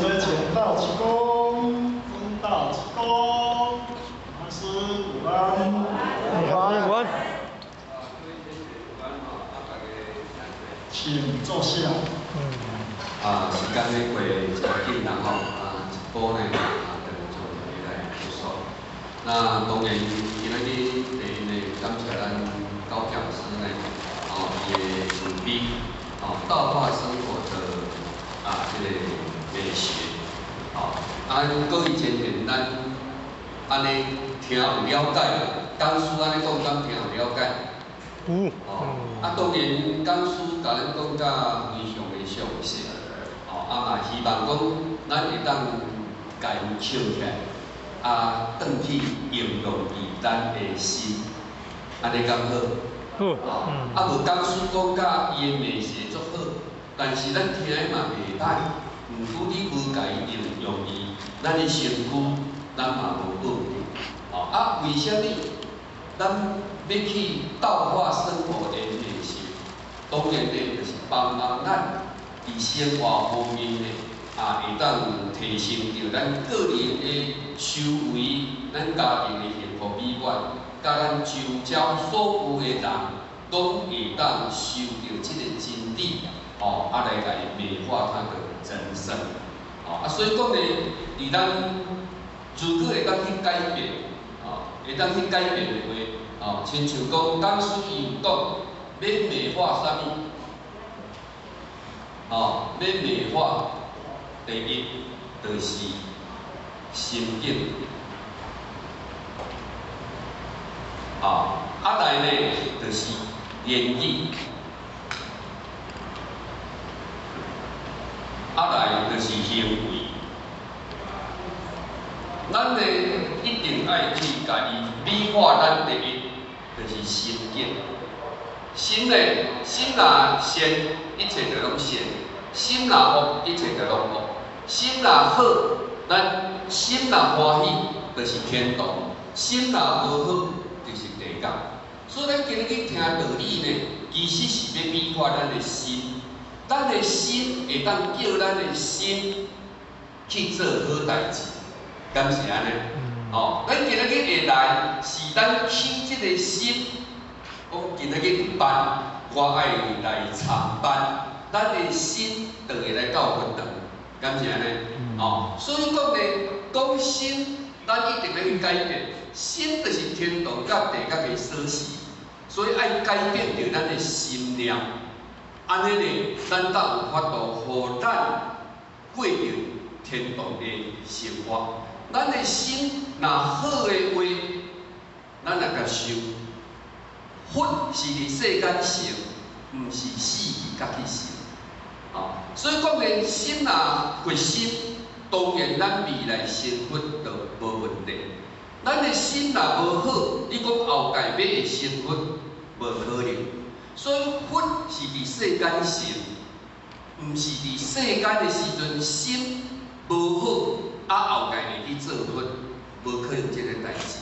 們請倒一躬，分倒一躬，老師午安。午安。午安。各位午安吼，啊，大家請請坐下。啊，時間咧過真緊啦吼，啊，一晡呢啊，就將大家來結束。那當然，今仔日第一呢，感謝咱高講師呢，哦，伊的慈悲，哦，道化生活的啊，這個美學，哦，啊，各位前賢，咱按呢聽有了解，講師按呢講，敢聽有了解？有。哦，啊，當然講師共咱講甲非常的詳細，哦，啊嘛希望講咱會當共伊抾起來，啊，轉去應用佇咱的心，按呢敢好？好。哦，啊無講師講甲伊的美學足好，但是咱聽的嘛袂歹，毋過你無共伊應用佇咱的身軀，咱嘛無報得。哦，啊，為啥物咱欲去道化生活的美學？當然呢，就是幫忙咱佇生活方面呢，啊，會當提升著咱個人的修為，咱家庭的幸福美滿，佮咱周遭所有的人，攏會當受著這個真理，哦，啊來共伊美化他的人生，哦，啊，所以講呢，佇咱如果會當去改變，哦，會當去改變的話，哦，親像講講師伊有講，欲美化啥物？哦，欲美化，第一就是心境，哦，啊來呢就是言語，啊來就是行為。咱呢一定愛去共伊美化咱第一，就是心境。心呢，心若善，一切就攏善；心若惡，一切就攏惡。心若好，咱心若歡喜，就是天堂；心若無好，就是地獄。所以咱今日去聽道理呢，其實是欲美化咱的心。咱的心會當叫咱的心去做好代誌，敢是按呢？哦，咱今日會來是咱起這個心，講今日有班，我愛來參班，咱的心就會來到佛堂，敢是按呢？哦，所以講呢，講心，咱一定欲去改變。心就是天堂佮地獄的鎖匙，所以愛改變著咱的心念，按呢呢，咱才有法度予咱過著天堂的生活。咱的心若好的話，咱來共修。佛是佇世間成，毋是死去才去成。哦，所以講呢，心若佛心，當然咱未來成佛就無問題。咱的心若無好，你講後蓋欲會成佛，無可能。所以佛是佇世間成，毋是佇世間的時陣心無好，啊後蓋會去做佛，無可能這個代誌。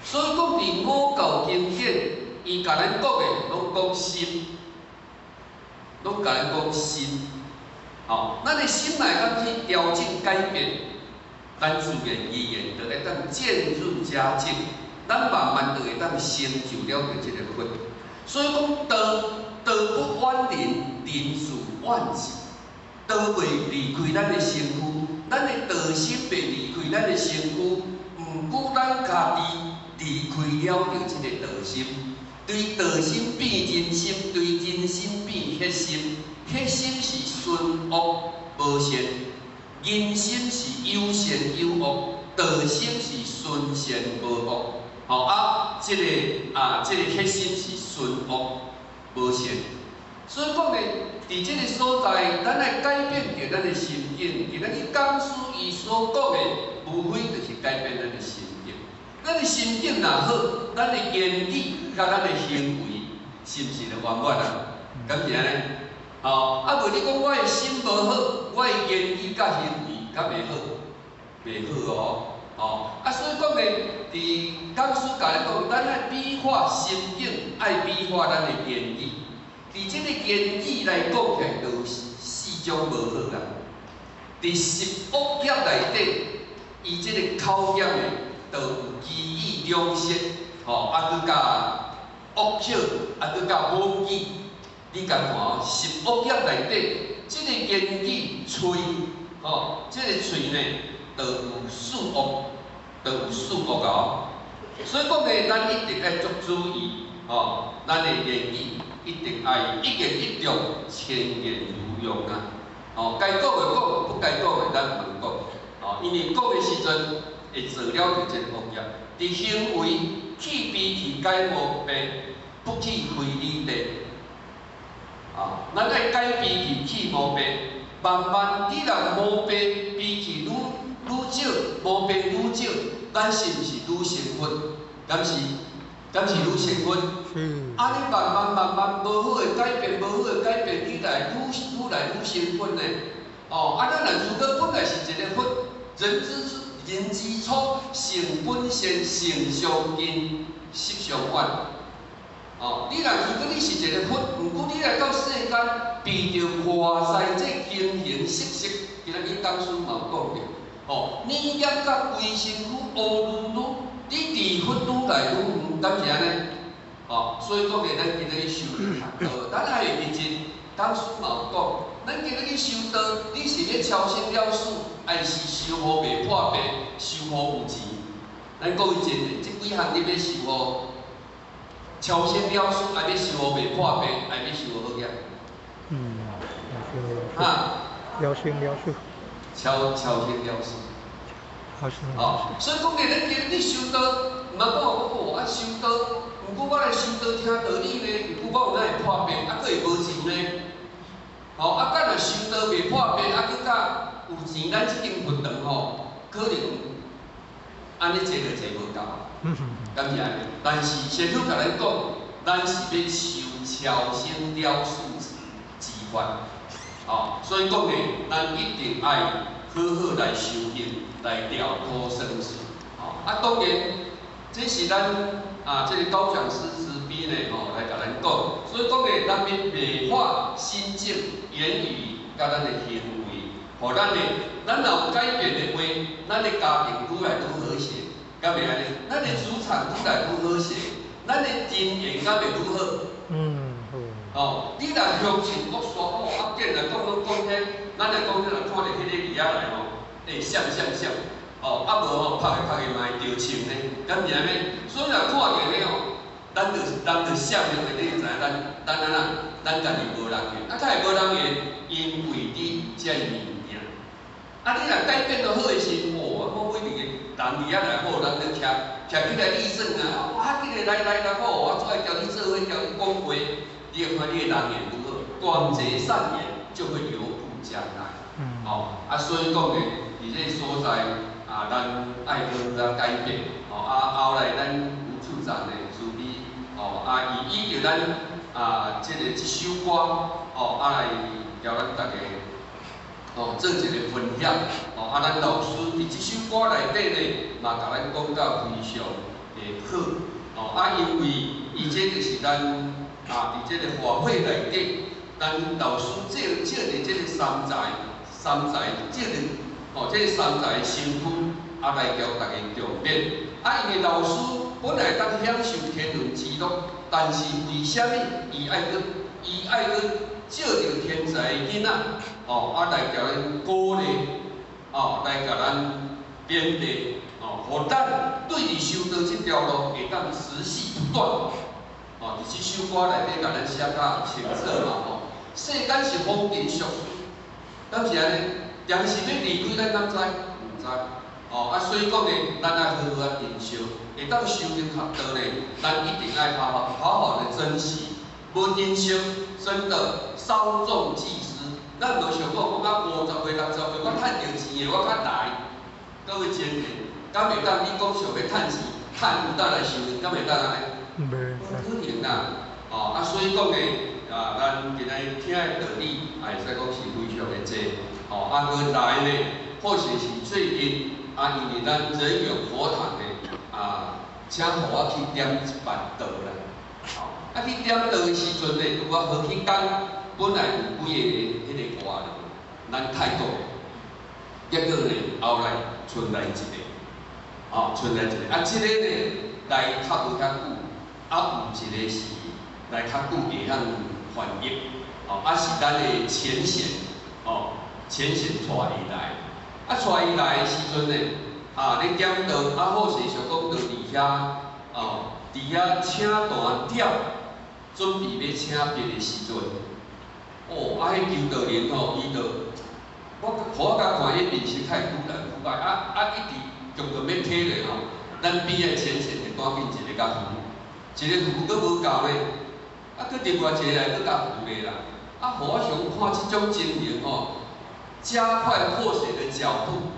所以講佇五教經典，伊共咱講的攏講心，攏共咱講心。吼，咱的心內當去調整改變，咱自然而然就會當漸入佳境，咱慢慢就會當成就了著這個佛。所以講道，道不遠人，人自遠之。道袂離開咱的身軀，咱的道心袂離開咱的身軀，毋過咱家己離開了著這個道心，對道心變人心，對人心變血心，血心是純惡無善，人心是有善有惡，道心是純善無惡。吼啊，這個啊，這個血心是純惡無善。所以講呢，佇這個所在，咱愛改變著咱的心境。今仔日講師伊所講的，無非就是改變咱的心境。咱的心境若好，咱的言語佮咱的行為，是毋是就圓滿啊？敢是按呢？吼，啊無你講我的心無好，我的言語佮行為較袂好，袂好哦。吼，啊所以講呢，佇講師共咱講，咱愛美化心境，愛美化咱的言語。佇這個言語來講起來，就有四種無好啊。佇十惡業內底，伊這个口業呢，就有綺語兩舌，吼，啊，閣佮惡口，啊，閣佮妄語。你共看哦，十惡業內底，這个言語喙，吼，這个喙呢，就有四惡，就有四惡哦。所以講呢，咱一定愛足注意，吼，咱的言語一定愛一言一動，千言如用啊。吼，該講的講，不該講的咱毋講。吼，因為講的時陣會做了著這个惡業。佇行為去悲去改毛病，不去非禮地。啊，咱愛改脾氣去毛病，慢慢你若毛病脾氣愈愈少，毛病愈少，咱是毋是愈成佛？敢是？敢是愈成佛？是。啊，你慢慢慢慢無好的改變，無好的改變起來，愈愈來愈成佛呢。哦，啊，咱若如果本來是一个佛，人之人之初，性本善，性相近，習相遠。哦，你若如果你是一个佛，毋過你來到世間，被著外在這形形色色，今仔日講師嘛有講著，哦，你業甲規身軀烏嚕嚕，你離佛愈來愈遠，敢是按呢？哦，所以講呢，咱今仔日修道，咱愛會記住，講師嘛有講，咱今仔日修道，你是欲超生了死，還是修予袂破病，修予有錢？咱各位真濟，這幾項你欲修予超生了死，還欲修予袂破病，還欲修予好額？嗯，哈？了生了死。超生了死。超生。哦，所以講呢，咱今日修道，毋通講哦，啊修道，毋過我來修道聽道理呢，毋過我有哪會破病，啊，閣會無錢呢？吼，啊，敢若修道袂破病，啊，閣佮有錢，咱這間佛堂吼，可能按呢坐就坐無夠，敢是按呢？但是師父共咱講，咱是欲修超生了死之法，哦，所以講呢，咱一定愛好好來修行，來了脫生死。哦，啊，當然，這是咱啊，這个高講師慈悲呢，吼，來共咱講。所以講呢，咱欲美化心境、言語佮咱的行為，予咱的，咱若有改變的話，咱的家庭愈來愈和諧，敢袂按呢？咱的職場愈來愈和諧，咱的人緣敢會愈好？嗯，好。哦，你若鄉親惡煞哦，啊，見來講攏講遐，咱來講，你若看著彼个字仔來吼，會閃閃閃，哦，啊無吼，拍個拍個嘛會著銃呢，敢是按呢？所以若看著彼吼，咱就人就閃的，你就知影咱咱按怎，咱家己無人緣，啊，較會無人緣，因為你這个物件。啊，你若改變到好的時，哦，我每一個人佇遐來好，人就徛徛起來立正啊，哇，緊來來來來好，我出來共你做伙，共你講話，你會看你的人緣如何，廣結善緣就會留住將來。哦，啊，所以講呢，佇這个所在啊，咱愛好好改變。哦，啊，後來咱吳處長呢，慈悲，哦，啊，伊依著咱啊，這个這首歌，哦，啊來共咱大家，哦，做一个分享。哦，啊，咱老師佇這首歌內底呢，嘛共咱講甲非常的好。哦，啊，因為伊這就是咱啊，佇這个法會內底，咱老師借借著這个三財，三財這个哦，這个三財身軀，啊，來共大家共勉。啊，因為老師本來當享受天倫之樂，但是為啥物伊愛閣伊愛閣借著天才的囡仔，哦，啊來共咱鼓勵，哦，來共咱勉勵，哦，予咱對佇修道這條路會當持續不斷。哦，佇這首歌內底共咱寫甲清楚嘛吼。世間是風塵俗事，敢是按呢？定時欲離開，咱敢知？毋知。哦，啊，所以講呢，咱愛好好仔珍惜，會當修行學道呢，咱一定愛好好好好的珍惜。無珍惜，真的稍縱即逝。咱無想講，講啊50歲、60歲，我趁著錢的，我較來。各位前人，敢會當你講想欲趁錢，趁有當來修行，敢會當按呢？袂。無可能啦。哦，啊，所以講呢，啊，咱今仔日聽的道理，也會使講是非常的濟。哦，啊，閣來呢，或許是最近，啊，因為咱仁勇佛堂呢，啊，請予我去點一擺道啦。哦，啊，去點道的時陣呢，拄仔好彼工，本來有幾个彼个外勞，咱泰國，結果呢，後來賰來一个，哦，賰來一个，啊，這个呢來較無遐久，啊，有一个是來較久會曉翻譯，哦，啊是咱的淺顯，哦，淺顯帶伊來，啊帶伊來的時陣呢，啊咧點道，啊好勢想講就佇遐，哦，佇遐請單點，準備欲請別的時陣，哦，啊彼求道人吼，伊就，我予我共看彼面色較會愈來愈歹，啊啊一直強強欲起來吼，咱邊的淺顯就趕緊一個共扶，一個扶閣無夠呢，啊，閣另外一個來閣共扶咧啦，啊，予我想看這種情形吼，加快破水的腳步，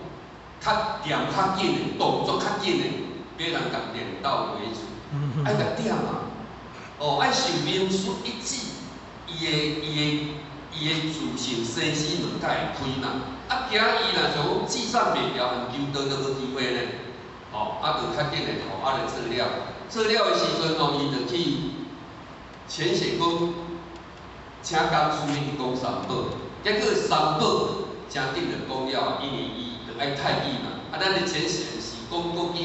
較掂較緊的，動作較緊的，欲人共點到為止，愛共點啊，哦，愛受明書一指，伊的自性生死門才會開嘛，啊，驚伊若像講計算袂牢，含求道都無機會呢，哦，啊，就較緊的吼，啊，來做了，做了的時陣吼，伊就去淺顯講，請講師去講三寶，結果三寶誠緊就講了，因為伊就愛泰語嘛，啊，咱的淺顯是講國語，予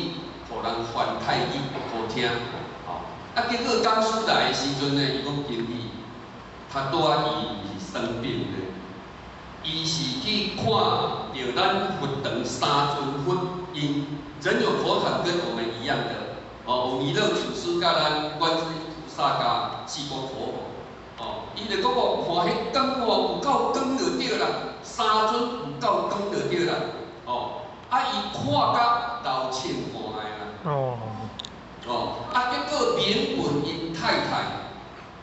人翻泰語予聽，吼，啊，結果講師來的時陣呢，伊講經理，他拄仔伊是生病的，伊是去看著咱佛堂三尊佛，𪜶人有佛堂跟我們一樣的，哦，有彌勒祖師佮咱觀世音菩薩佮濟公活佛，哦，伊就講哦，看彼光哦，有夠光就對啦，三尊有夠光就對啦，哦，啊，伊看甲流凊汗的啦，哦，哦，啊，結果明文𪜶太太，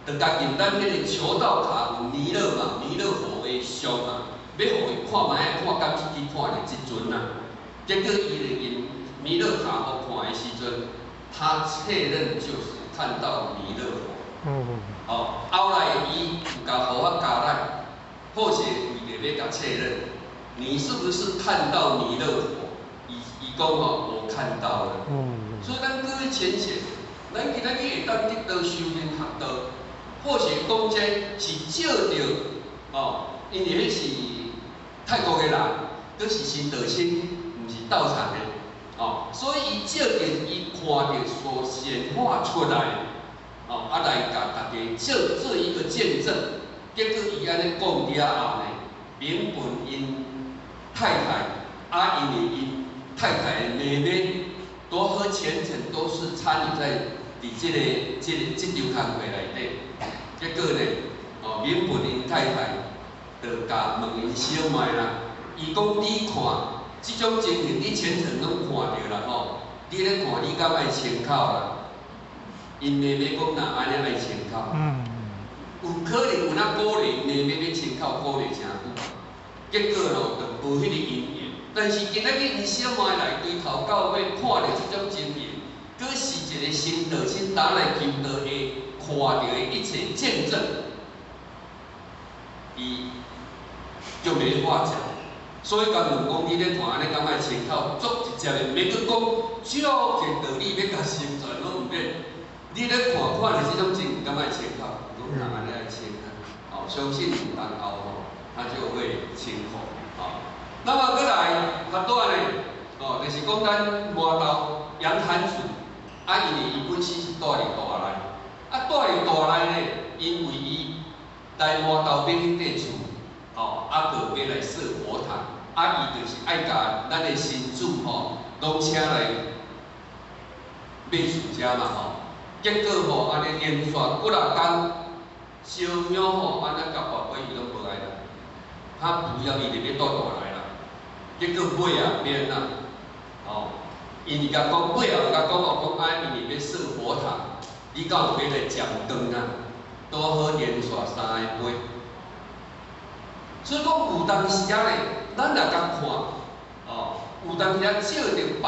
就共用咱彼个求道卡有彌勒嘛，彌勒佛的像嘛，欲予伊看覓，看敢是去看著這尊啊。結果伊就用彌勒卡予看的時陣，他確認就是看到彌勒佛。哦，後來伊有共予我加來，好勢為著欲共確認，你是不是看到彌勒佛？伊講吼，我看到了。所以咱各位淺顯，咱今仔日會當得到修行學道，好勢講這是照著哦，因為彼是泰國的人，閣是新道親，毋是道場的，哦，所以伊照著伊看著所顯化出來，哦，啊來共大家做做一個見證。結果伊按呢講了後呢，原本𪜶太太，啊，因為𪜶太太的妹妹，都和全程都是參與在佇這個這場工課內底。結果呢，哦，原本𪜶太太就共問𪜶小妹啦，伊講你看這種情形，你全程攏看著啦吼，你咧看你敢愛清口啦？𪜶妹妹講若按呢愛清口。有可能有那鼓勵妹妹欲清口鼓勵誠久，結果咯就無彼個因緣。但是今仔日𪜶小妹來對頭到尾看著這種情形，閣是一個新道親打來求道的看著的一切見證，伊就沒話講。所以共問講，你咧看按呢敢愛清口，足直接的，免閣講，照個道理欲共成全攏毋免。你咧看看著這種情形，敢愛清口？講人按呢愛清啊，哦，相信有當後吼，他就會清口，哦。那麼閣來較大呢，哦，就是講咱麻豆楊壇主，啊，因為伊本身是住佇大內，啊，住佇大內呢，因為伊來麻豆買彼塊厝，哦，啊，閣欲來設佛堂，啊，伊就是愛共咱的新主吼，攏請來買厝遮嘛吼。結果吼，按呢連續幾若工燒香吼，按呢共跋杯伊攏無愛來，他不要伊就欲住大內啦。結果尾仔變啊，哦，因為共講尾仔有共講哦，講啊，因為欲設佛堂，你敢有欲來占光啊？拄好連續三个杯。所以講有當時仔咧，咱若共看，哦，有當時仔照著別人，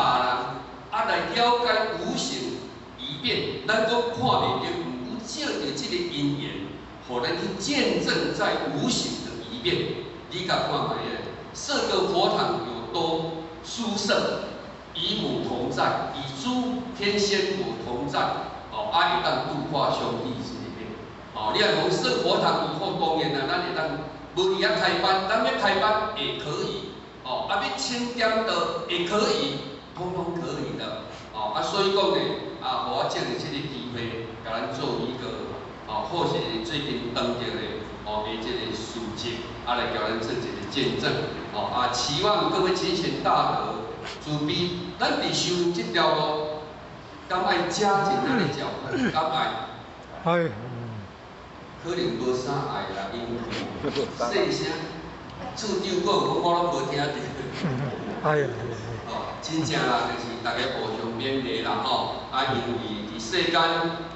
啊來了解無形異變，咱閣看袂著，毋過照著這個因緣，予咱去見證在無形的異變。你共看覓咧？設個佛堂有多殊勝，與母同在，與諸天仙佛同在，哦，啊會當度化兄弟姊妹。哦，你若講設佛堂以後，當然啦，咱會當無佇遐開班，咱欲開班也可以，哦，啊，欲清點的也可以，通通可以的。哦，啊，所以講呢，啊，予我藉著這个機會，共咱做一個，哦，或是最近當著的，哦，的這个事跡，啊，來共咱做一个見證。哦，啊，期望各位前賢大德慈悲，咱佇修這條路，敢愛加緊咱的腳步，敢愛？愛。可能無啥愛啦，因為細聲，處長講講我攏無聽著。愛。哦，真正啦，就是大家互相勉勵啦，吼。啊，因為佇世間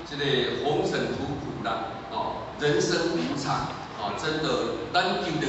這个紅塵仆僕啦，哦，人生無常，哦，真的，咱求著。